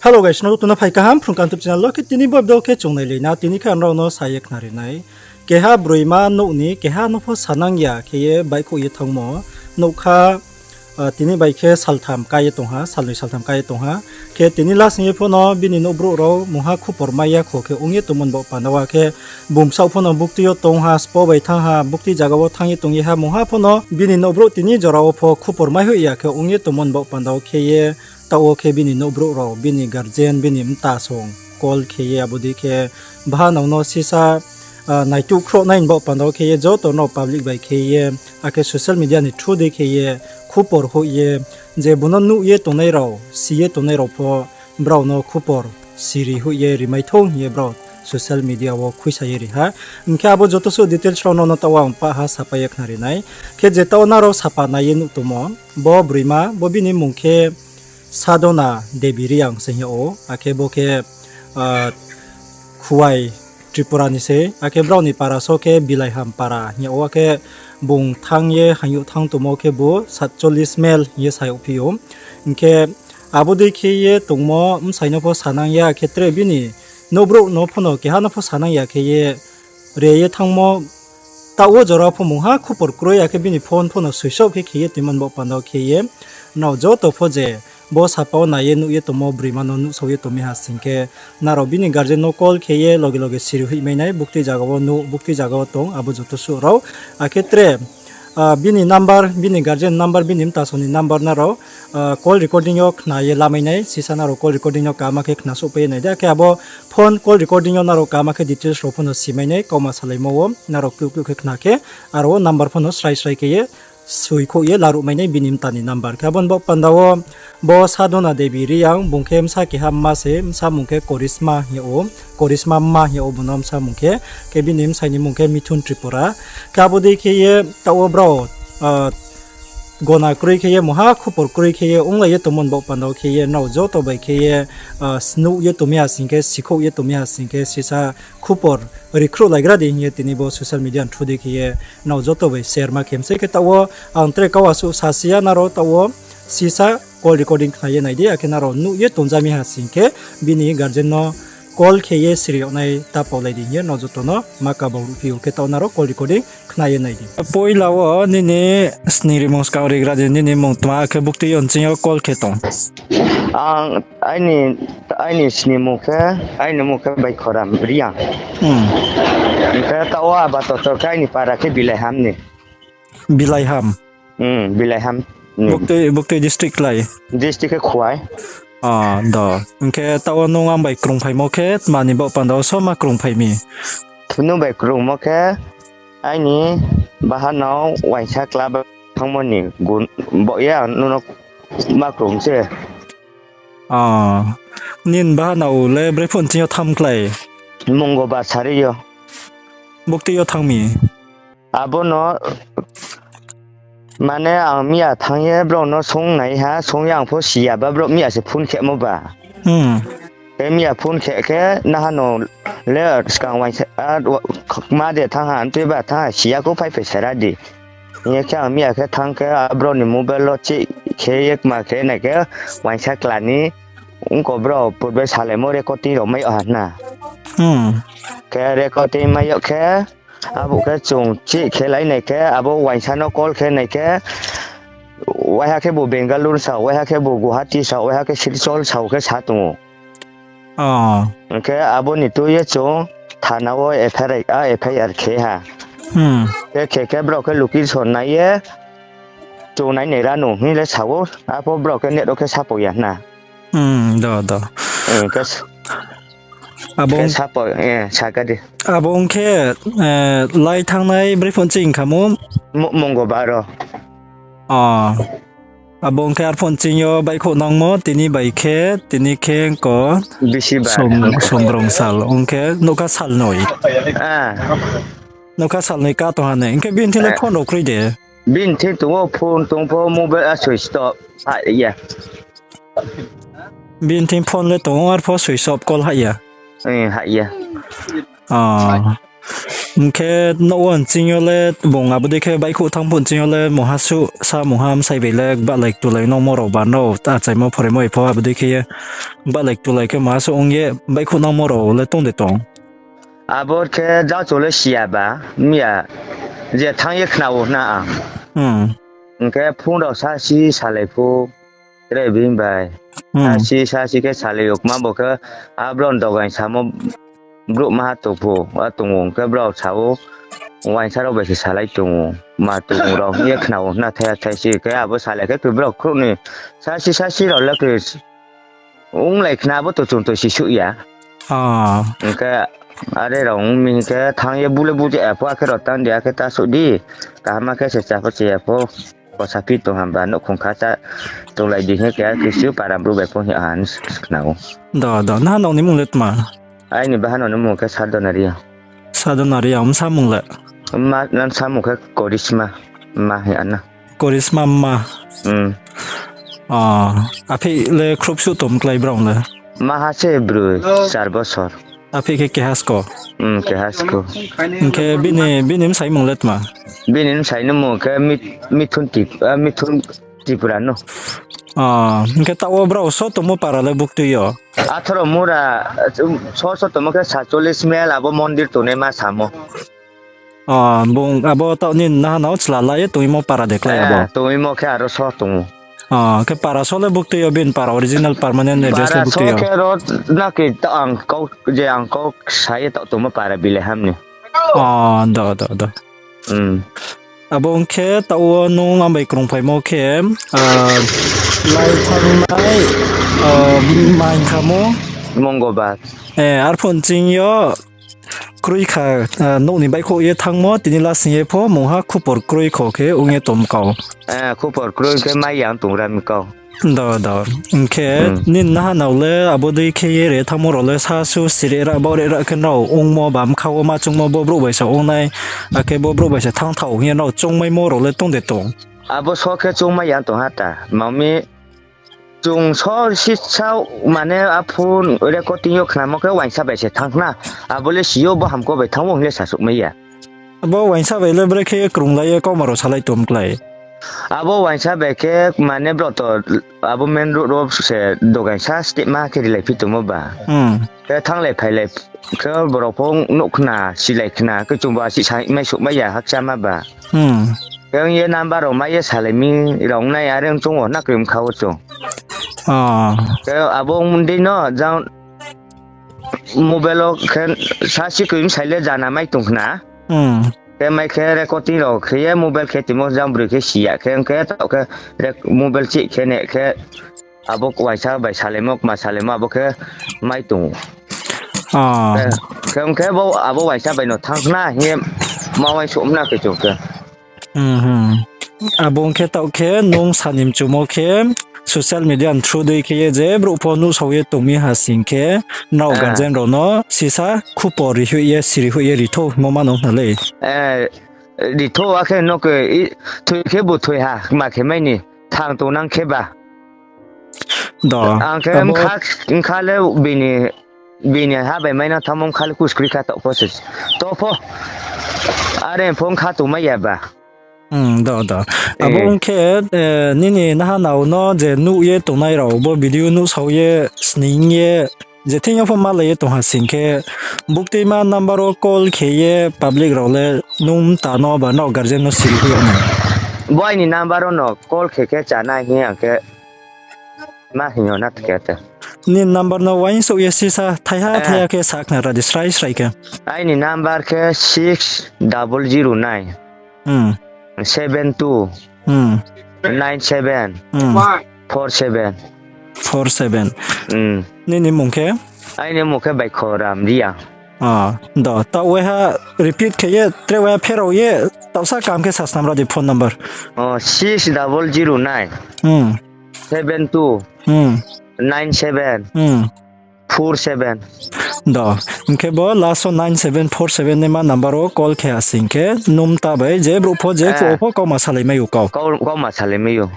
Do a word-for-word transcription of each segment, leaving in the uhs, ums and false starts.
Hello guys, nrao joto no phai kaham Phrung Kantip channel wo. Khe tini bo video khe chung nailai na, tini khe ang nrao no sa ye khnari nai. Keha broima nouh ni keha no pho sanang ya khe ye baihkhouh ye thanngmo. Nouhkha, tini bai khe saltham ká ye tong ha, salnoi saltham ká ye tong ha. Khe tini last hing ye pho no bini nouhbrouh rao mungha khupor mai ya kho khe ong ye tongmo ni baoh panda wo, akhe bung bsaoh pho no buktui yo tong ha, spo bai thanng ha, buktui zaga wo thanng ye tong ye ha, mungha pho no bini nouhbrouh tini jora wo pho khupor mai hoih ya khe ong ye tongmo ni baoh panda wo khe ye, taoh wo khe bini nouhbrouh rao, bini guardian, bini mta song call khe ye abo dei khe bahanao no sisa naituh khroh nai ni baoh panda wo khe ye joto no public bai khe ye, akhe social media ni through dei khe ye khupor hoih ye, je bung no nuh ye tongnai rao, si ye tongnai rao pho brao no khupor siri hoih ye rimai thou hing ye brao social media wo khuisa ye ri ha. Hing khe abo joto suh details rao no no taoh wo ang pah ha sapai ye khnari nai. Khe je taoh wo nrao sapa nai ye nuh tongmo, bo broima, bo bini mmung khe Sadhona Devi Reang se hing yag ou, akhe bo khe Khuwai Tripura ni se, akhe brao ni para so khe Bilaiham para hing yag ou, akhe bung thanng ye haing youh thanng tongmo khe bo satchollis mile hing ye sa yagphi ou. Hing khe abo dei khe ye tongmo bsai no pho sanang ya khe tre bini nouhbrouh no pho no keha no pho sanang ya khe ye re ye thanngmo, taoh wo jora pho mungha khupor kroi, akhe bini phone pho no switch off khe khe ye tongmo ni baoh panda wo khe ye, nrao joto pho je bo sapa wo nai ye nuh ye tongmo broima no nuhsao ye tong mi ha sing khe, nrao bini guardian no call khe ye loge loge siri hoih mai nai, buktui zaga wo nuh, buktui zaga wo tong, abo joto suh rao. Akhe tre bini number, bini guardian number, bini mta song ni number nrao call recording yo khna ye lamai nai, sisa nrao call recording yo kama khe khna souhpai ye nai di, akhe abo phone call recording yo nrao kama khe details rao pho no simai nai, kauma salaimo wo nrao klu klu khe khna khe, aro wo number pho no srai srai khe ye soikhouh ye laruh mai nai bini mta ni number. Khe abo ni baoh panda wo bo Sadhona Devi Reang bung khe bsa keha mma se, bsa mmung khe Korisma hing yag ou, Korisma mma hing yag ou bung no bsa mmung khe, khe bini bsai ni mmung khe Mithun Tripura. Khe abo dei khe ye taoh wo brao gona kroi khe ye, mungha khupor kroi khe ye onglai ye tongmo ni baoh panda wo khe ye, nrao joto bai khe ye snuh ye tong mi ha sing khe, sikhouh ye tong mi ha sing khe, sisa khupor rikhruh laigra di hing ye tini bo social media ni through dei khe ye nrao joto bai share ma khe msei. Khe taoh wo ang tre kau asuh sasi ya, nrao taoh wo sisa call recording khna ye nai di, akhe nrao nuh ye tongja mi ha sing khe bini guardian no call khe ye siri yag nai ta paulai di hing ye nrao joto no ma kaba ruhphi ou. Khe taoh nrao call recording khna ye nai di. Poila wo nini sning rimung skang rigra di, nini mmung tma, akhe buktui yo nching yo call khe tong? Ang aini, aini sning mmung khe, aini mmung khe Baikhoram Reang. Hing khe taoh wo aba totor khe aini para khe Bilaiham ni. Bilaiham? Bilaiham ni. Buktui, buktui district klái? District khe Khuwai. Do. Hing khe taoh wo nung ang bai krungphaimo khe tma ni baoh panda wo so ma krungphai mi? Nung bai krungmo khe aini bahanao uaingsa kla thanngmo ni baoh ye ang nung no ma krung se. Nini bahanao le brephuh nching yo tham klái? Mongobar sari yo. Buktui yo thanng mi? Abo no, mane ang miya thanng ye brao no sung nai ha, sung ye ang pho si ya ba, brao miya se phone khemo ba. Khe miya phone khe khe, naha no le skang uaingsa, kma de thanng ha, ntui ba thanng ha, si ya khou, phaiphai sera di. Hing ye khe ang miya khe thanng khe, brao ni mobile wo check khe ye kma khe nai khe, uaingsa kla ni, ongko brao purbe salaimo recording rao mai yag ha na. Khe recording mai yag khe, abo khe chung check khe lai nai khe, abo uaingsa no call khe nai khe, waiha khe bo Bengaluru sa, waiha khe bo Guwahati sa, waiha khe Silchar sa khe sa tong ou. Hing khe abo ni tui ye chung thana wo F I R, a, F I R khe ha. Khe khe khe brao khe location nai ye, chung nai nai ra nung hing le sa ou, arpho brao khe net wo khe sapai ya na. Abo ong khe, lai thanngnai brephuh nching kha mo? Mongobar wo. Abo ong khe arphuh nching yo baihkhouh nangmo, tini bai khe, tini khe ko, song, songbrong sal, ong khe nougkha salnoi. Nougkha salnoi ka tong ha ne, ong khe bini thing le phone rao kroi de? Bini thing tong ou, phone tong pho mobile a switch off hah ya. Bini thing phone le tong ou, arpho switch off call hah ya. Hah ya. Hing khe nouh wo nching yo le bung abo dei khe baihkhouh thanng phuh nching yo le mungha suh sa mungha bsai bai le gbahlai ktulai nangmo rao ba no achaimo phoraimo bai pho abo dei khe ye gbahlai ktulai khe mungha suh ong ye baihkhouh nangmo rao le tong de tong? Abo khe jang chung le si ya ba, mi ya je thanng ye khna ou hna ang. Hmm. Hing khe phone rao sasi salai phu, tre bini bai. Hmm. Sasi, sasi khe salai ou, kma bo khe a brao ni dogaing samo brouh maha tong phu, a tong ou, hing khe brao sa ou, uaingsa rao bai se salai tong ou, ma tong ou rao hing ye khna ou hna thai ya thai si, khe abo salai khe khe brao khrouh ni sasi, sasi rao le khe onglai khna abo to chung to si suh ya. Ah. Hing khe are rao ong mi hing khe thanng ye bu le bu je ya pho, akhe rao tang di, akhe ta suh di, kaham khe se cha pho che ya pho. Kosa phi tong hamba, nouhkhong kha cha tonglai di hing khe, kisu para brouh bai pho hing ha hing khna ou. Do, do, naha nao ni mung le tma? Aini baha nao ni mung khe Sadona Reang. Sadona Reang, msa mung le? Mma, nsa mung khe Korisma, mma hing ha na. Korisma mma? Hmm. Ah, aphi le khrouh suh tong klái brao le? Maha se broi, char bosor. Aphi khe keha sko? Hmm, keha sko. Hing khe bini, bini bsai mung le tma? Bini bsai ni mung khe Mit-, Mithun Tip-, ah, Mithun Tripura no. Ah, hing khe taoh wo brao so tongmo para le buktui yo? Atharo mura, so so tongmo khe satchollis mile abo mondir tongnaima samo. Ah, bung abo taoh nini naha nao chla la ye tongmo para de klái abo? Eh, tongmo khe aro so tong ou. Ah, khe para so le buktui yo, bini para original permanent address le buktui yo? Para so khe ro na khe ta ang kau, je ang kau sa ye taoh tongmo para Bilai Ham ni. Ah, do, do, do. Hmm. Abo ong khe taoh wo nung ang bai krungphaimo khe, ah, lai thanngnai, ah, maing khamo? Mongobar. Eh, arphuh nching yo kroi kha, ah, nouh ni baihkhouh ye thanngmo, tini lasing ye pho mungha khupor kroi kho khe ong ye tong kau. Eh, khupor kroi khe mai ya tong ra mi kau. Do, do. Hing khe, hmm, nini naha nao le abo dei khe ye re thanngmo rao le sa su sire ra, baoh re ra khe nrao ongmo ba bkha wo ma choungmo bo brouh bai se ong nai, akhe bo brouh bai se thanng thao hing ye nrao choungmaimo rao le tong de tong? Abo so khe choungmai ya tong ha ta. Ma mi chung so sisa mane a phone recording yo khnamo khe uaingsa bai se thanng khna. Abo le si yo bo hamko bai thanng ou hing le sasuhmai ya. Abo uaingsa bai le brekhe krunglai ye kauma rao salai tong klái? Abo uaingsa bai khe mane brao to abo main road wo se dogaing sa step ma khe rilai phi tongmo ba. Hmm. Khe thannglai phailai khe brao pho nuh khna, silai khna, khe chung ba si sa mai suhmai ya hakchama ba. Hmm. Khe ong ye number rao mai ye salai mi rao ong nai, are ong choung wo na krim kha wo chung. Ah. Khe abo ong dei no jang mobile wo khe sa si krim sai le jana mai tong khna. Hmm. Khe mai khe recording rao khe ye mobile khe timo jang broi khe si ya khe, ong khe taoh khe rec-, mobile chih khe ne khe abo uaingsa bai salaimo, kma salaimo abo khe mai tong ou. Ah. Khe, khe ong khe bo abo uaingsa bai no thanng khna hing ye ma uaingsouh mna khe chung khe. Hmm, hmm. Abo ong khe taoh khe nung sani mchumo khe social media ni through dei khe ye je brouh pho nuhsao ye tong mi ha sing khe nrao, eh, guardian rao no sisa khupor rihoih ye, sirihoih ye rithou hingmo ma no hna lei. Eh, rithou akhe no khe i, thoi khe bo thoi ha, kma khe mai ni, thang tongnang khe ba. Do, ang khe abo bkha, bkha le bini, bini ha bai mai nang thanngmo bkha le kuskri kha taoh pho se. To pho. Are pho bkha tongmai ya ba. Hmm, do, do. Abo ong khe, eh, nini naha nao no je nuh ye tongnai rao, bo video nuhsao ye, sning ye, je thing yo pho malai ye tong ha sing khe, buktuima number wo call khe ye public rao le nung mta no ba nrao guardian no siri hoih ya nai. Bo aini number wo no call khe khe chá nai hing ang khe ma hing yo na khe te. Nini number no uaingsouh ye sisa thaiha, eh, thaiha khe sa khna ra di srai srai khe. Aini number khe six double zero nine, hmm, seven two, hmm, nine seven, hmm, four seven. Four seven. Hmm. Nini mung khe? Aini mung khe Baikhoram Reang. Ah, do, taoh waiha repeat khe ye, tre waiha pherao ye, taohsa kaham khe sa snam ra di phone number. Oh, six double zero nine, hmm, seven two, hmm, nine seven, hmm, four seven. Do, hing khe bo last wo nine seven four seven naima number wo call khe ha sing khe, nung mta bai je brouh pho je, eh, phuh wo pho kauma salai mai ou kau. Kau, kauma salai mai ou.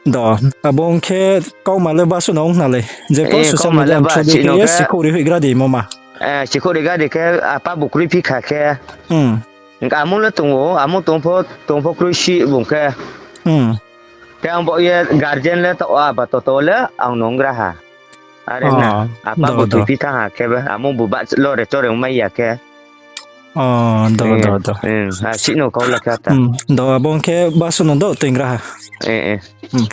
Do, abo ong khe kauma le basuh no ong khna lei. Je pho social media through dei khe ye sikhouh ri hoihgra di mo ma. Eh, sikhouh ri gari khe apa bu kroi phi kha khe. Hmm. Hing khe amo le tong ou, amo tong pho, tong pho kroi si bung khe. Hmm. Khe ang bo ye guardian le to, aba toto le ang nung gra ha. Are na, Oh, apa do, bu do. Thui phi thanng ha khe ba, amo bu ba lo re chore ongmai ya khe. Oh, do, Eh, do, do. Eh, a si no kau la khe ta. Hmm, do, abo khe ba su no do tui gra ha. Eh, eh. Hmm.